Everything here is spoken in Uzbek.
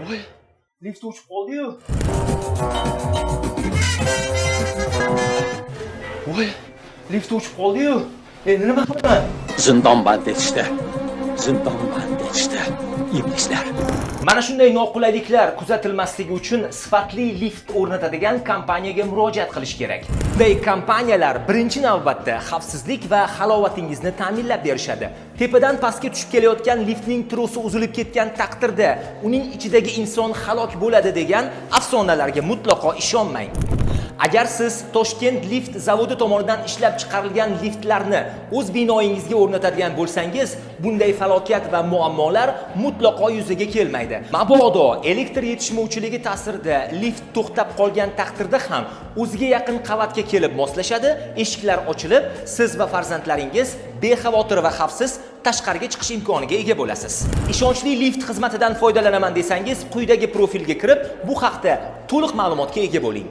Voy, lift o'chib qoldi-yu. Voy, lift o'chib qoldi-yu. Endi nima qilaman? Zindonband etishdi. Zindonband etishdi. Iblislar. Mana shunday noqulayliklar kuzatilmasligi uchun sifatli lift o'rnatadigan kompaniyaga murojaat qilish kerak. Bunday kompaniyalar birinchi navbatda xavfsizlik va halovatingizni ta'minlab berishadi. Tepadan pastga tushib kelayotgan liftning trosi uzilib ketgan taqdirda uning ichidagi inson halok bo'ladi degan afsonalarga mutlaqo ishonmang. Agar siz Toshkent lift zavodi tomonidan ishlab chiqarilgan liftlarni o'z binoyingizga o'rnatadigan bo'lsangiz, bunday falokat va muammolar mutlaqo yuzaga kelmaydi. Mabodo elektr yetishmovchiligi ta'sirida lift to'xtab qolgan taqdirda ham o'ziga yaqin qavatga kelib moslashadi, eshiklar ochilib, siz va farzandlaringiz bexavotir va xavfsiz tashqariga chiqish imkoniga ega bo'lasiz. Ishonchli lift xizmatidan foydalanaman desangiz, quyidagi profilga kirib, bu haqda to'liq ma'lumotga ega bo'ling.